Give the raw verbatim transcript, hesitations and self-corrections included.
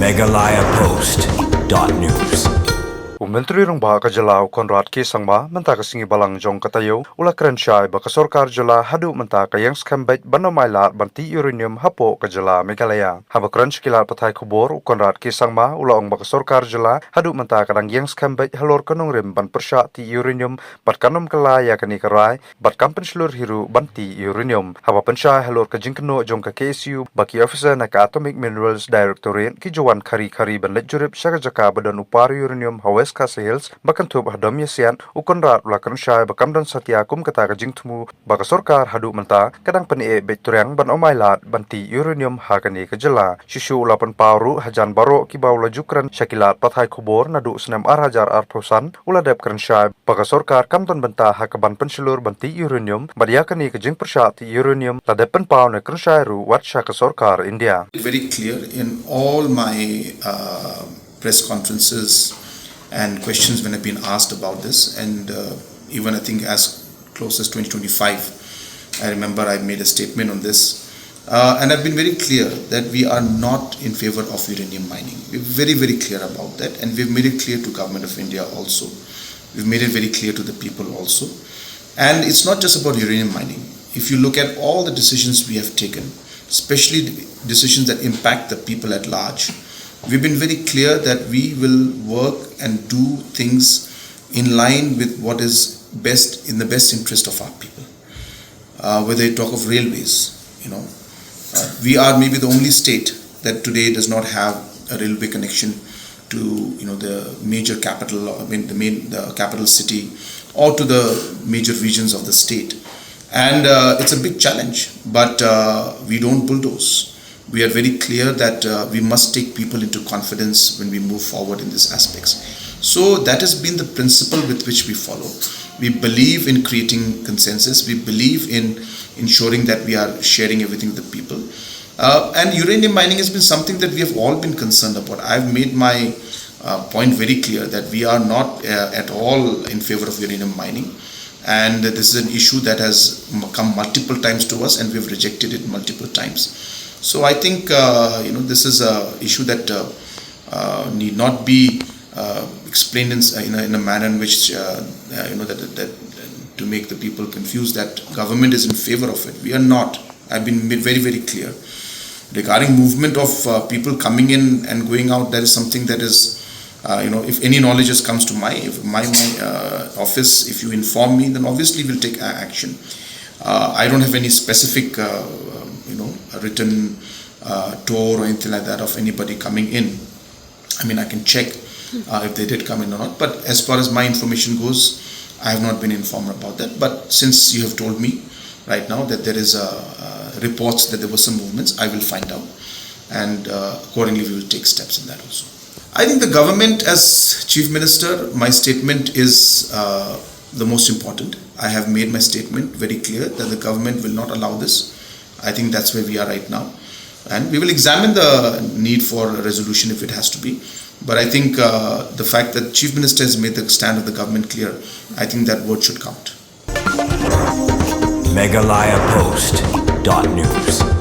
Meghalaya Post dot news. U Myntri Rangbah ka jylla u Conrad K Sangma mynta ka sngi Balang jong ka taïew u la kren shai ba ka sorkar jylla haduh mynta ka ïeng skhem beit ban ym ailad ban tih uranium hapoh ka jylla Meghalaya. Haba kren sha ki lad pathai khubor, u Conrad K Sangma u la ong ba ka sorkar jylla haduh mynta ka dang ïeng skhem beit halor ka nongrim ban pyrshah tih uranium bad kan ym kylla ïa kane ka rai bad kam pynshlur hi ruh ban tih uranium. Haba pynshai halor ka jingkynnoh jong ka K S U ba ki officer na ka Atomic Minerals Directorate ki ju wan khari khari ban leit jurip sha ka jaka ba don u par uranium ha West Khasi Hills ba kynthup ha Domiasiat, u Conrad u la kren shai ba kam don satia kum kata ka jingthmu ba ka sorkar haduh mynta ka dang pyneh beit triang ban ym ailad ban tih uranium ha kane ka jylla. Shuh shuh u la pynpaw ruh hajan baroh kiba u la ju kren sha ki lad pathai khubor naduh snem ar hajar arphew san, u la dep kren shai ba ka sorkar kam don bynta ha ka ban pynshlur ban tih uranium, bad ïa kane ka jingpyrshah tih uranium la dep pynpaw ne kren shai ruh wat sha ka sorkar India. Very clear in all my uh, press conferences and questions when I've been asked about this, and uh, even I think as close as twenty twenty-five, I remember I made a statement on this. Uh, and I've been very clear that we are not in favor of uranium mining. We're very, very clear about that, and we've made it clear to Government of India also. We've made it very clear to the people also. And it's not just about uranium mining. If you look at all the decisions we have taken, especially the decisions that impact the people at large, we've been very clear that we will work and do things in line with what is best, in the best interest of our people. Uh, whether you talk of railways, you know, uh, we are maybe the only state that today does not have a railway connection to, you know, the major capital, I mean, the main, the capital city, or to the major regions of the state. And uh, it's a big challenge, but uh, we don't bulldoze. We are very clear that uh, we must take people into confidence when we move forward in these aspects. So that has been the principle with which we follow. We believe in creating consensus. We believe in ensuring that we are sharing everything with the people. Uh, and uranium mining has been something that we have all been concerned about. I've made my uh, point very clear that we are not uh, at all in favor of uranium mining. And this is an issue that has m- come multiple times to us, and we've rejected it multiple times. So I think uh, you know, this is a issue that uh, uh, need not be uh, explained in, s- in, a, in a manner in which uh, uh, you know, that, that to make the people confused that government is in favor of it. We are not. I've been made very, very clear. Regarding movement of uh, people coming in and going out, that is something that is, uh, you know, if any knowledge has comes to my, if my, my uh, office, if you inform me, then obviously we'll take a- action. Uh, I don't have any specific, uh, um, you know, a written uh, tour or anything like that of anybody coming in. I mean, I can check uh, if they did come in or not. But as far as my information goes, I have not been informed about that. But since you have told me right now that there is a uh, reports that there were some movements, I will find out, and uh, accordingly we will take steps in that also. I think the government, as Chief Minister, my statement is uh, the most important. I have made my statement very clear that the government will not allow this. I think that's where we are right now. And we will examine the need for a resolution if it has to be. But I think uh, the fact that Chief Minister has made the stand of the government clear, I think that word should count. Meghalaya Post dot news.